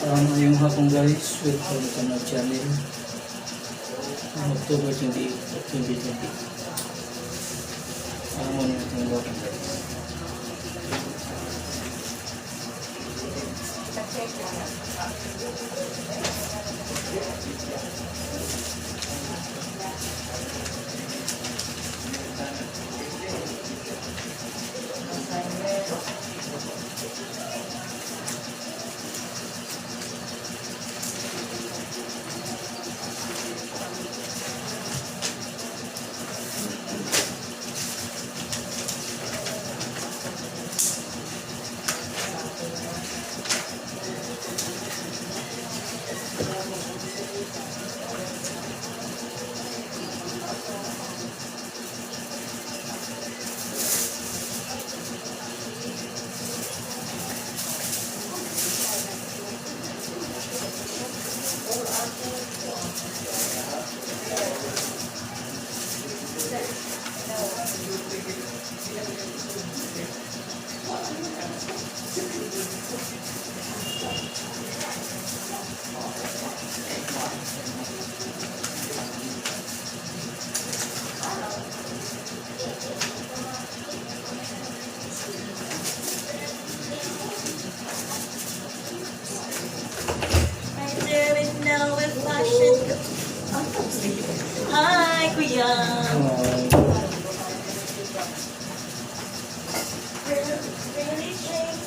Maayong hapon, guys, welcome to my channel. October 28, 2020. Mao ni atong bakang, guys. I didn't know if I should go. Hi, Kuya. Really change.